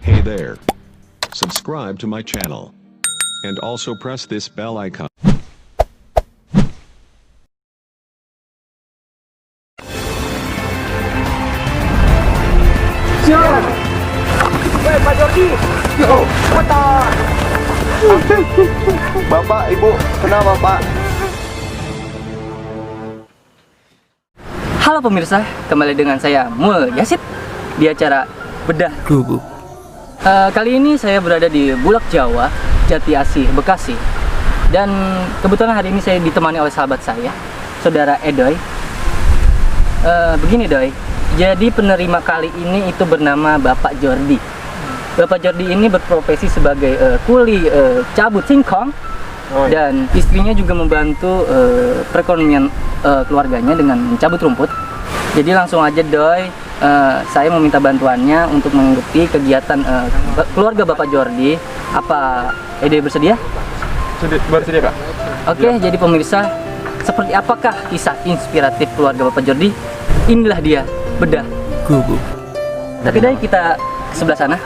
Hey there. Subscribe to my channel. And also press this bell icon. Weh, Pak Jordi. Yo, motor. Bapak, Ibu, kenapa, Pak? Halo pemirsa, kembali dengan saya Mul Yasid di acara Bedah Gubuk. Kali ini saya berada di Bulak Jawa, Jati Asih, Bekasi. Dan kebetulan hari ini saya ditemani oleh sahabat saya, Saudara Edoy. Begini Doy, jadi penerima kali ini itu bernama Bapak Jordi. Bapak Jordi ini berprofesi sebagai kuli cabut singkong. Dan istrinya juga membantu perekonomian keluarganya dengan mencabut rumput. Jadi langsung aja Doy, saya meminta bantuannya untuk mengikuti kegiatan keluarga Bapak Jordi. Apa Edoy bersedia? Bersedia, Kak. Oke, jadi pemirsa, seperti apakah kisah inspiratif keluarga Bapak Jordi? Inilah dia, Bedah Gubuk. Tapi Doy, kita ke sebelah sana.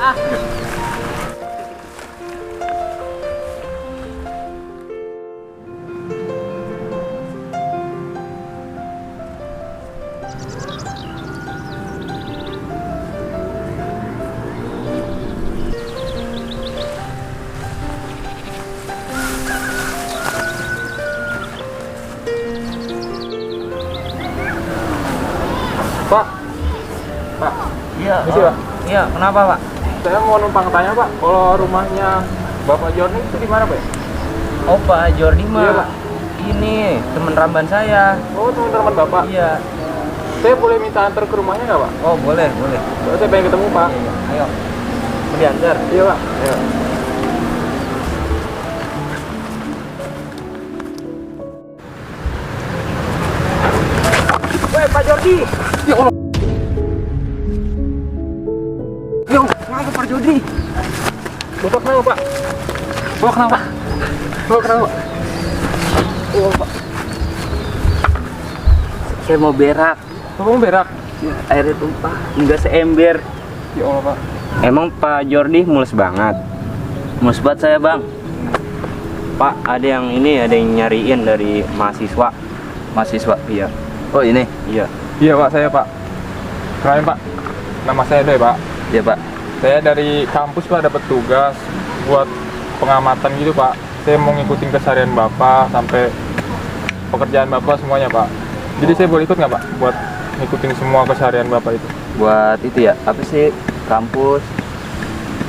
Pak. Iya, Misi, Pak. Iya, kenapa Pak? Saya mau numpang tanya, Pak, kalau rumahnya Bapak Jordi itu di mana, Pak? Oh Pak Jordi mah, Iya, Pak. ini teman ramban saya. Oh, teman-teman Bapak. Iya. Saya boleh minta antar ke rumahnya nggak, Pak? Oh boleh. Soalnya saya pengen ketemu, Pak. Ayo, mau diantar. Iya, Pak. Ayo. Weh, Pak Jordi. Ya Allah. Yo, kenapa Pak Jordi? Bapak kenapa, Pak? Bapak kenapa? Bapak kenapa? Oh, Pak. Saya mau berak. Bapak mau berak? Ya, airnya tumpah, enggak seember. Ya Allah, Pak. Emang Pak Jordi mulus banget? Mulus banget saya bang. Pak, ada yang nyariin dari mahasiswa. Mahasiswa, iya. Oh ini? Iya. Iya, Pak, saya, Pak. Kenalin, Pak. Nama saya Doy, Pak. Iya Pak. Saya dari kampus, Pak, dapat tugas buat pengamatan gitu, Pak. Saya mau ngikutin keseharian Bapak sampai pekerjaan Bapak semuanya, Pak. Jadi saya boleh ikut nggak, Pak, buat ngikutin semua keseharian Bapak itu? Buat itu ya, apa sih, kampus?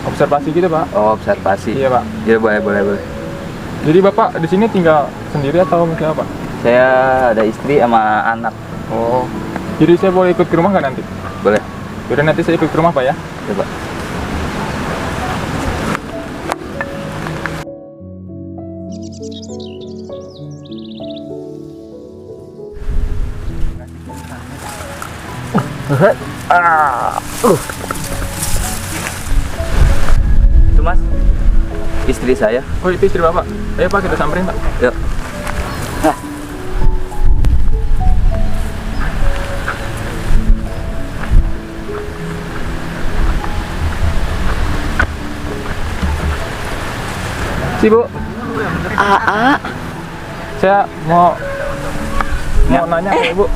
Observasi gitu, Pak. Oh, observasi. Iya, Pak. Iya, boleh. Jadi Bapak di sini tinggal sendiri atau mungkin apa? Saya ada istri sama anak. Oh. Jadi saya boleh ikut ke rumah nggak nanti? Boleh. Yaudah, nanti saya ikut ke rumah, Pak, ya. Coba. Itu Mas, istri saya. Oh, itu istri Bapak. Ayo, Pak, kita samperin, Pak. Yuk. Si Bu, AA. saya mau nanya ke Ibu.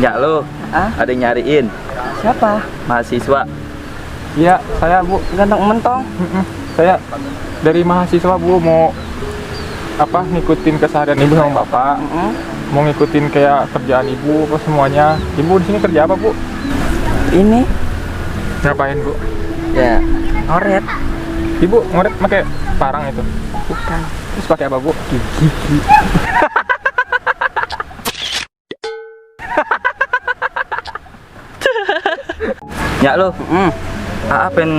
Ya lo, Ah? ada yang nyariin Siapa? mahasiswa. Iya, saya, Bu. Ganteng mentong. Saya dari mahasiswa, Bu, mau ngikutin keseharian Ibu sama Bapak. Mau ngikutin kayak kerjaan Ibu apa semuanya. Ibu di sini kerja apa, Bu? Ini Ngapain, Bu? ya ngoret. Ibu ngoret pakai parang itu. Bukan. Terus pakai apa, Bu? Gigi. Ya lo, AA pengen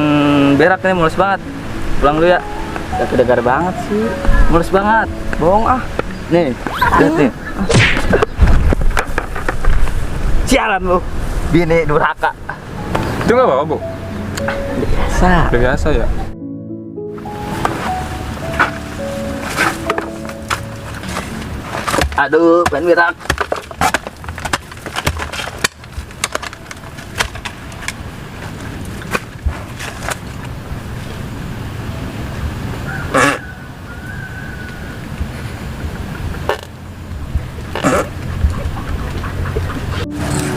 berak nih, mulus banget. Pulang dulu ya. Gak kedengar banget sih. Mulus banget. Bohong ah. Nih, lihat nih. Sialan lu. Bini durhaka. Itu nggak apa-apa, Bu? Biasa. Udah biasa ya. Aduh, pengen berak.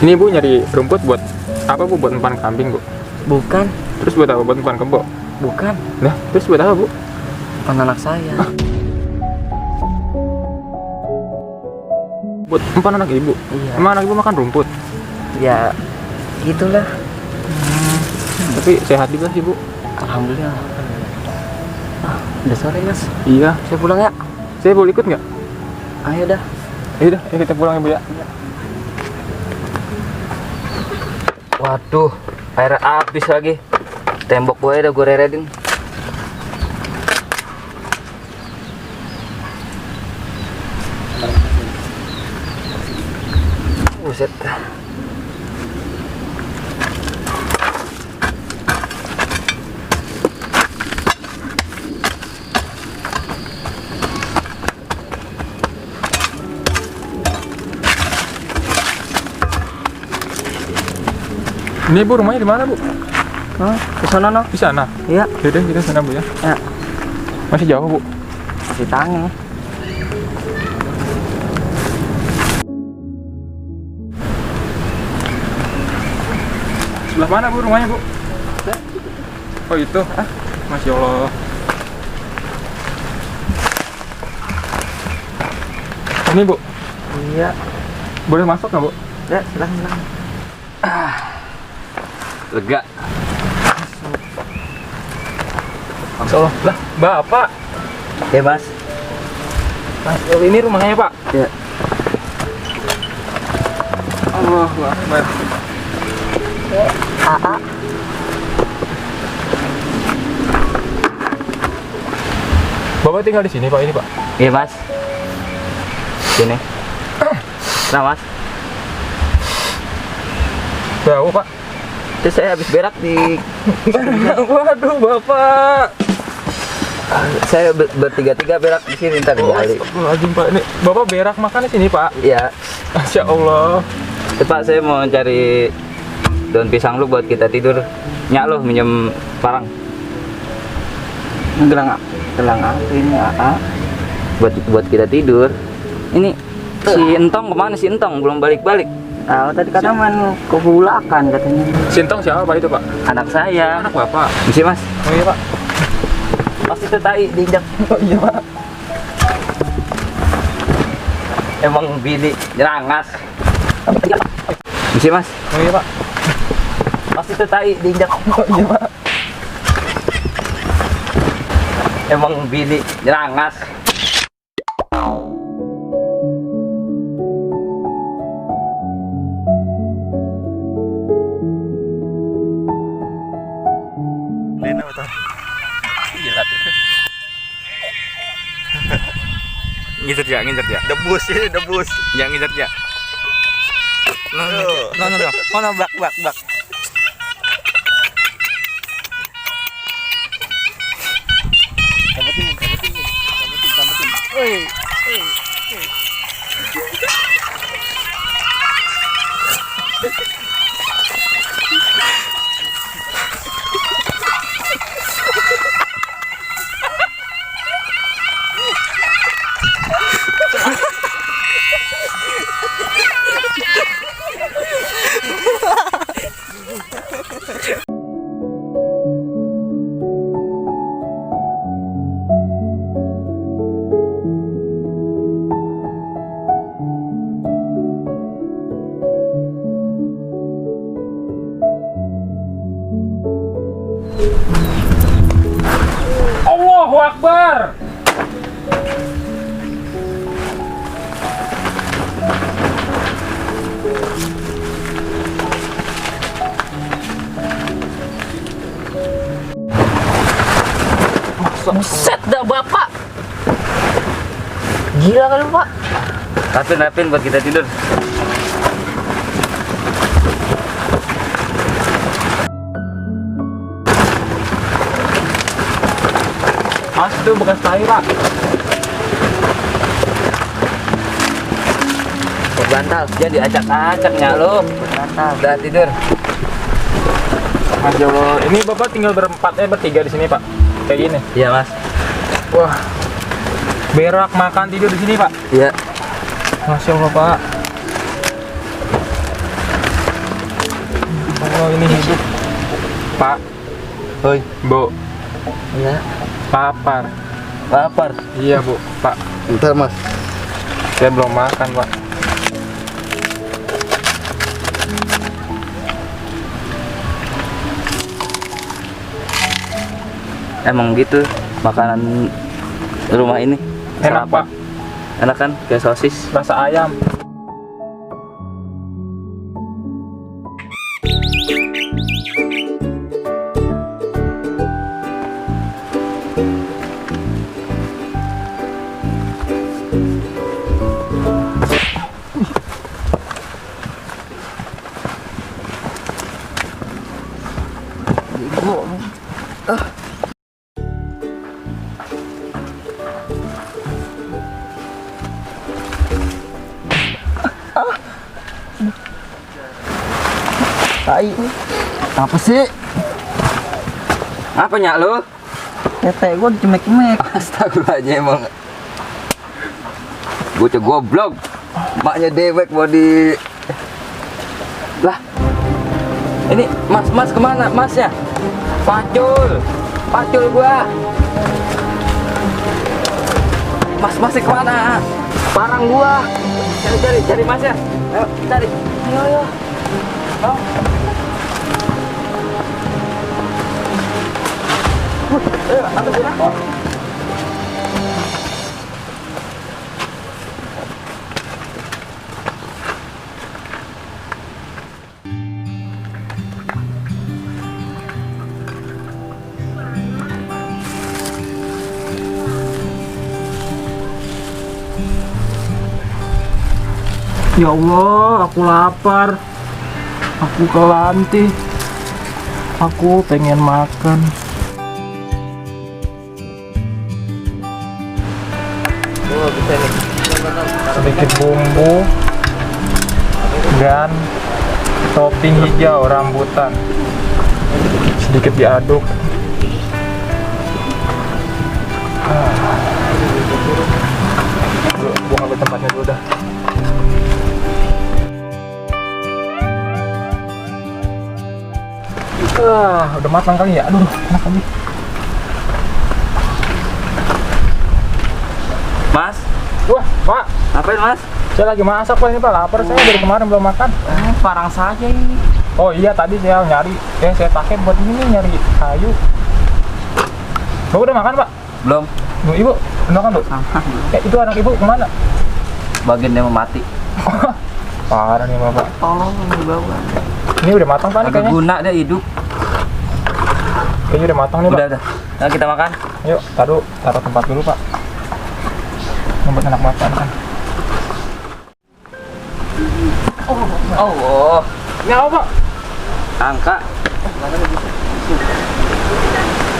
Ini Bu nyari rumput buat apa Bu? Buat empan kambing Bu? Bukan, Terus buat apa? Buat empan kebo? bukan. Nah, terus buat apa Bu? Anak saya. Buat empan anak Ibu? Iya. Emang anak Ibu makan rumput? Ya, gitulah. Tapi sehat juga sih Bu. Alhamdulillah. Udah sore Mas. Iya. Saya pulang ya. Saya boleh ikut nggak? Ayo dah. Yaudah, ayo kita pulang ya Bu ya. Waduh, air habis lagi. Tembok gue udah gue reredin. Buset. Ini Bu rumahnya di mana Bu? Hah, ke sana no? Di sana. Iya, Yaudah kita sana Bu ya. ya. Masih jauh Bu. Di tangan. Sebelah mana Bu rumahnya Bu? Oh itu. Masya Allah. Ini Bu, Iya. boleh masuk nggak Bu? Ya, silakan. Lega. Masya Allah. Lah, Bapak. Ya Mas. Mas, ini rumahnya Pak. Ya. Allahu Akbar. AA. Bapak tinggal di sini Pak, ini Pak. Iya Mas. Sini. Nah Mas. Jauh Pak. Terus saya habis berak di. Waduh Bapak. Saya bertiga-tiga berak di sini ntar balik. Astagfirullahaladzim Pak. Ini Bapak berak makan di sini Pak. Iya. Masya Allah. Pak, saya mau cari daun pisang lu buat kita tidur. Nyak lo minjem parang. Gelang apa ini? Buat kita tidur. Ini si Entong kemana si Entong belum balik-balik. Ah, tadi kata main kehulakan katanya. Sintong siapa Pak itu Pak? Anak saya. Anak Bapak. Misi Mas. Oh iya Pak. Pasti itu tai diinjak. Oh iya Pak. Emang bini nyerangas. Misi Mas. Oh iya Pak. Pasti itu tai diinjak. Oh iya Pak. Emang bini nyerangas. Ngincet ya. Debus ini debus. Jangan ngincet ya. No, bak. Allahu Akbar. Buset dah Bapak. Gila kan Pak? Rapin buat kita tidur. Mas itu bekas tai Pak. Bantal, dia diacak-acaknya lo. Bantal, udah tidur. Masya Allah. Ini Bapak tinggal bertiga di sini Pak. Kayak gini. Iya Mas. Wah. Berak makan tidur di sini Pak. Iya. Masya Allah Pak. Pak, Hoi. Bu, Ya. lapar. Lapar. Iya Bu, Pak. Bentar mas. Saya belum makan Pak. Emang gitu makanan rumah ini. Enak Pak, Enak kan? Kayak sosis. rasa ayam. Tai. Apa sih? Apa nyak lu? Tete gua dicemek-cemek. Astagfirullahaladzim emang. Bocah goblok. Maknya dewek body. Lah. Ini mas kemana masnya? Pacul gua. Masnya kemana? Parang gua. Cari masnya. Ayo cari. Ayo. Oh. Ayo, ambil aku. Ya Allah, aku lapar. Aku kelantih. Aku pengen makan. Oh, bisa nih. Sedikit bumbu dan topping hijau rambutan. Sedikit diaduk. Gua ngambil tempatnya dulu dah. Udah matang kali ya? Aduh, enak lagi. Mas, Wah, Pak, ngapain mas? saya lagi masak Pak ini Pak, lapar saya dari kemarin belum makan. Parang saja ini. Oh iya, tadi saya nyari, saya pakai buat ini nyari kayu. Bapak udah makan Pak? Belum. Bu, Ibu, udah makan Bu? Itu anak Ibu kemana? Bagian dia mau mati. Parah nih Bapak. Oh, ini bawa. Ini udah matang Pak nih Agak kayaknya. guna dia hidup. Kayaknya udah matang nih Pak. Udah. Nah, kita makan. Yuk, taruh tempat dulu Pak. Ngebut enak makan kan. Oh. Ini apa Pak? Angka.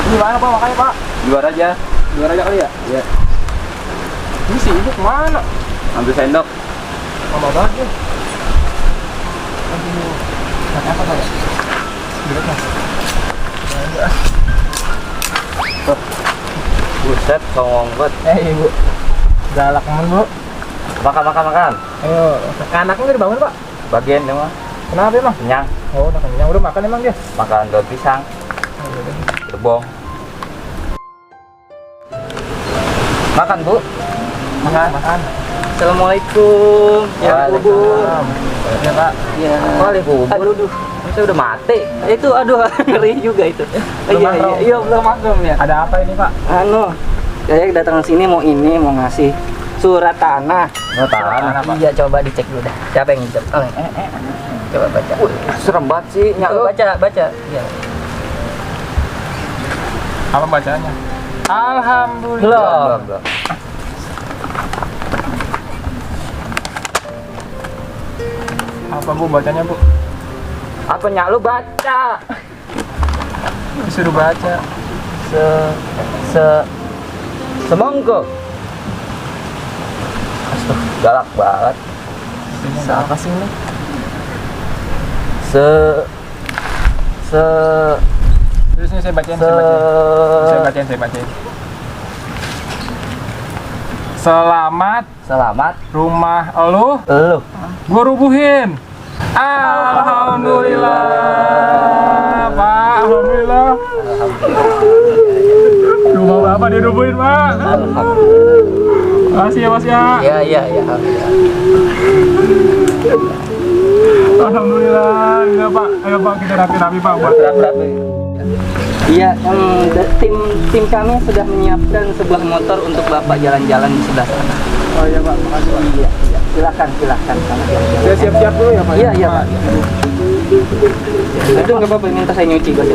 Ini mana Pak makanya Pak? Juara aja kali ya? Iya. Ini si Ibu kemana? Ambil sendok. Lama banget ya. Aduh. Makan apa Pak ya? Duduk Mas. Buset, songong banget. Ibu. Galak temen Bu. Makan. Ayo, anaknya udah dibangun Pak? Bagian dia mah. Kenapa emang? Kenyang. Oh, udah kenyang. Udah makan emang dia? Makan daun pisang. Rebong. Makan bu. Makan. Assalamualaikum. Ya bubur. Ya Pak. Ya. Kali bubur. Aduh. Saya udah mati. Itu aduh ngeri juga itu. Belum makan. Iya belum makan ya. Ada apa ini Pak? Anu, saya datang ke sini mau ngasih surat tanah. Oh, tanah. Pak. Iya coba dicek dulu dah. Siapa yang ngecek? Coba baca. Serem banget sih. Baca. Iya. Apa bacanya? Alhamdulillah. Belum. Apa Bu bacanya Bu? Apa nyak lu baca? Disuruh baca. Semongko. Astaga, galak banget. Apa sih ini? Terus ini saya bacain. Selamat rumah elu gua rubuhin. Alhamdulillah Pak. Alhamdulillah. Rumah Bapak dirubuhin, Pak. Makasih ya, Mas ya. Iya. Alhamdulillah. Enggak, Pak. Ayo, Pak, kita rapi-rapi, Pak, buat Iya, tim kami sudah menyiapkan sebuah motor untuk Bapak jalan-jalan di sebelah sana. Oh iya, Pak. Makasih, Pak. Iya. Silakan. Saya siap-siap dulu ya, Pak. Iya, Pak. Aduh, nggak apa-apa, minta saya nyuci, Bos.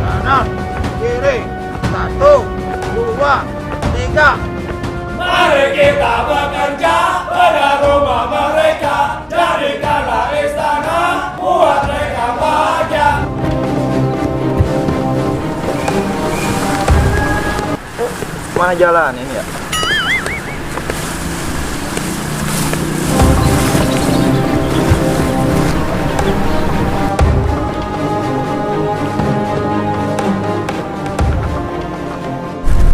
Kanan, kiri, 1, 2, 3. Mari kita bekerja pada rumah mereka, jadikanlah istana, buat mereka bahagia. Mana jalan ini ya?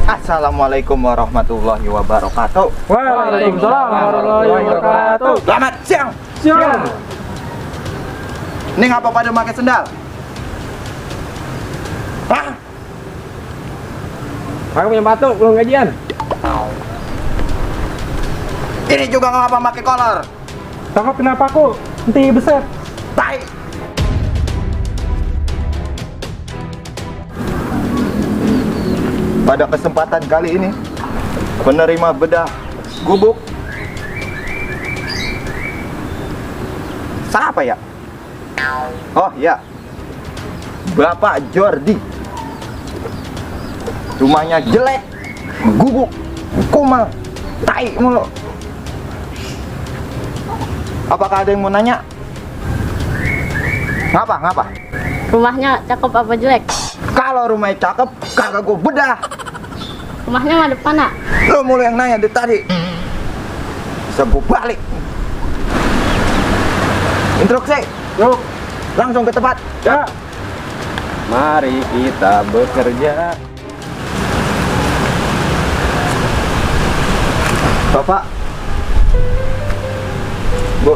Assalamualaikum warahmatullahi wabarakatuh. Waalaikumsalam warahmatullahi wabarakatuh. Selamat siang. Siap. Ini ngapa pada pakai sendal? Hah? Aku punya batu, belum gajian. Ini juga ngapa pakai kolor? Takut kenapa aku? Nanti beset. Tai. Pada kesempatan kali ini, penerima bedah gubuk siapa ya? Oh ya, Bapak Jordi. Rumahnya jelek, gubuk, kumal, tai mulu. Apakah ada yang mau nanya? Ngapa? Rumahnya cakep apa jelek? Kalau rumahnya cakep, kagak gue bedah. Rumahnya ngadep mana? Lo mulu yang nanya dari tadi. Bisa gue balik. Instruksi. Yuk. Langsung ke tempat. Ya. Mari kita bekerja. Bapak. Bu.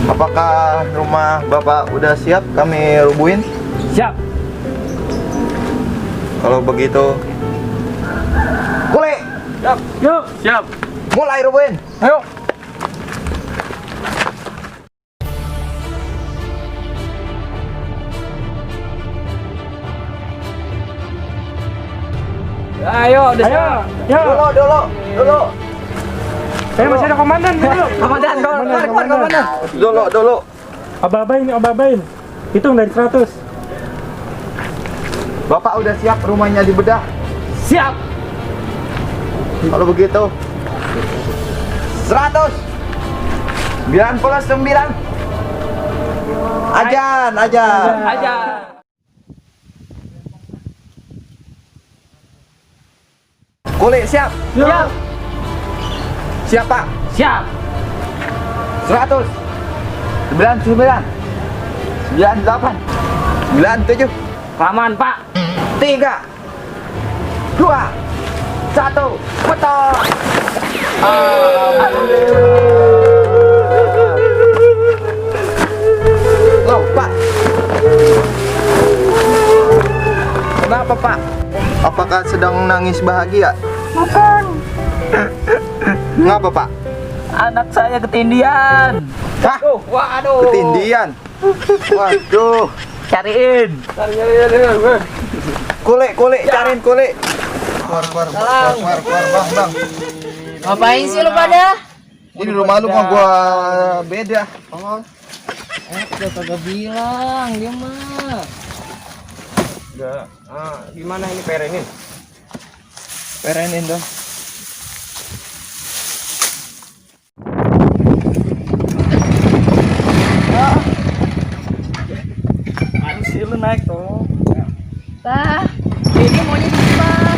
Apakah rumah Bapak udah siap kami rubuhin? Siap. Kalau begitu, mulai. Yuk. Siap. Mulai rubuhin. Ayo. Ayo, udah siap. Ya. Dulu. Masih ada komandan dulu. Komandan, keluar, komandan. Dulu. Obabain. Hitung dari 100. Bapak udah siap rumahnya dibedah? Siap. Kalau begitu 100 99 Ajan Aja. Kulit siap? Siap. Siap Pak? Siap. 100 99 98 97 Kelamaan, Pak. 3 2 1 betul. Loh Pak, kenapa Pak? Apakah sedang nangis bahagia? Bukan. Ngapa Pak? Anak saya ketindihan. Hah? Waduh. Ketindian? Waduh. Cariin. Kulik, cariin kulik. Keluar, bang. Ngapain sih lu pada? Ini rumah lu mah gua beda. Udah kagak bilang dia mah. Udah. Gimana ini perenin? Perenin dong. Mana sih lu naik tuh? Tah, ini maunya di depan.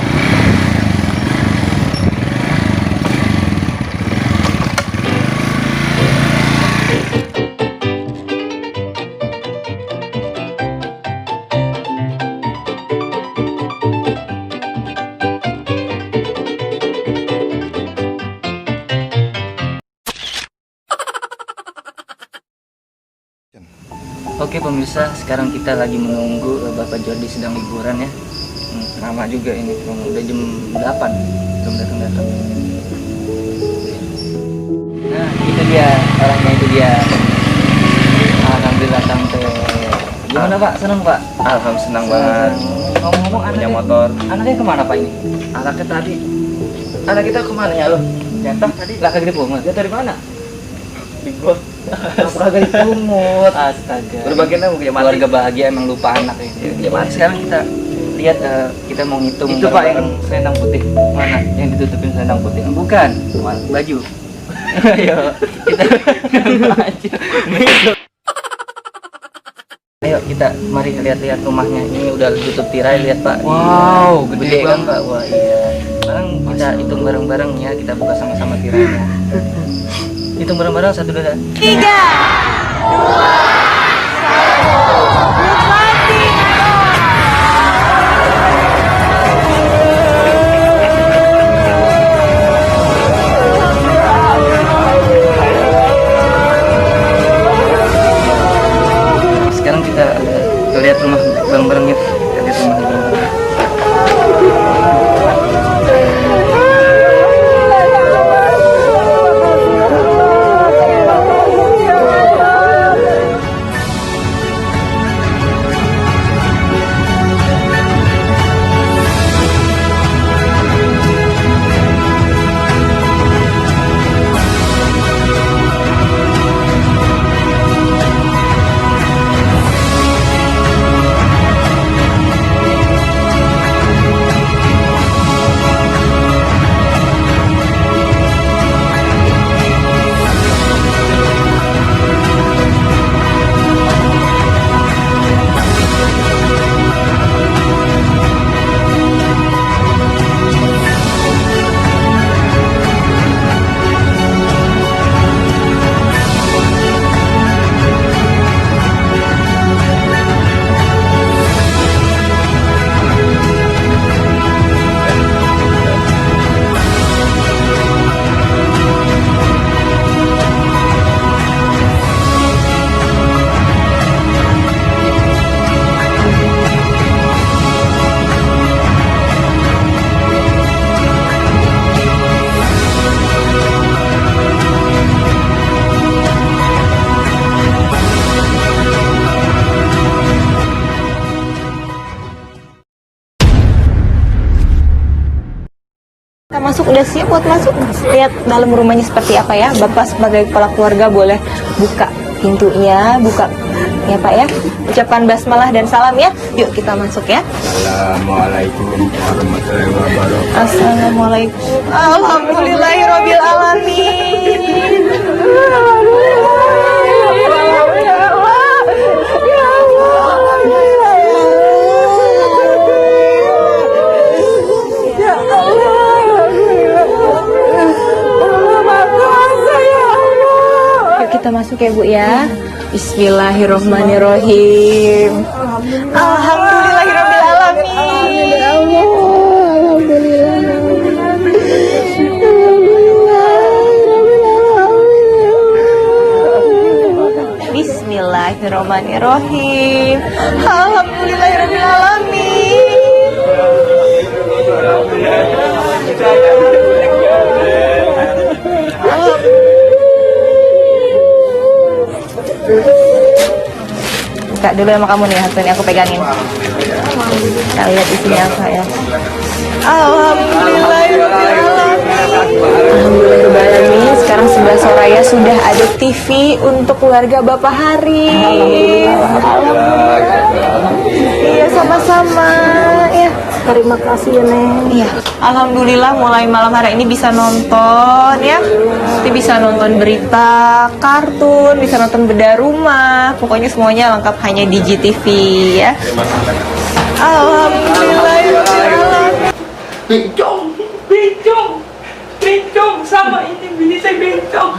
Oke pemirsa, sekarang kita lagi menunggu Bapak Jordi sedang liburan ya. Lama juga ini, udah jam 8 belum datang-datang. Nah, itu dia orangnya, itu dia. Alhamdulillah sampai. Gimana Pak? Senang Pak? Alhamdulillah senang banget. Ngomong-ngomong Punya anaknya, motor. anaknya kemana Pak ini? Anaknya tadi. Anak kita kemana ya lo? Jatuh tadi. Lah kagak dipungut. Dia dari mana? Di got. Kagak dipungut. Astaga. Berbagiannya mungkin mati. Keluarga bahagia emang lupa anak ini. Ya mati. Sekarang kita lihat kita mau ngitung Itu Pak yang bareng-bareng. selendang putih. Mana yang ditutupin selendang putih? Bukan, baju. Ayo kita baju. Ayo kita mari lihat-lihat rumahnya. Ini udah ditutup tirai, lihat Pak. Wow, Iya, gede kan banget. Pak. Wah iya. Sekarang kita hitung bareng-bareng ya. Kita buka sama-sama tirainya. Hitung bareng-bareng 1, 2, 3. Sekarang kita lihat rumah bareng-bareng ya. Kita lihat rumah bareng-bareng. Kita masuk, udah siap buat masuk. Lihat dalam rumahnya seperti apa ya. Bapak sebagai kepala keluarga boleh buka pintunya, buka ya Pak ya. Ucapan basmalah dan salam ya. Yuk kita masuk ya. Assalamualaikum warahmatullahi wabarakatuh. Assalamualaikum. Alhamdulillahirabbil alamin. Yuk kita masuk ya Bu ya. Bismillahirrahmanirrahim. Alhamdulillahirabbil alamin. Bismillahirrahmanirrahim. Alhamdulillahirabbil alamin. Buka dulu sama kamu nih, Hasan, aku pegangin. Kita lihat isinya apa ya. Alhamdulillahirrahmanirrahim. Sekarang sebelah Soraya sudah ada TV untuk keluarga Bapak Hari. Iya, sama-sama ya. Terima kasih ya Neng. Iya. Alhamdulillah mulai malam hari ini bisa nonton ya. Nanti bisa nonton berita, kartun, bisa nonton bedah rumah. Pokoknya semuanya lengkap hanya di GTV ya. Alhamdulillah. Bencong sama ini bini saya bencong.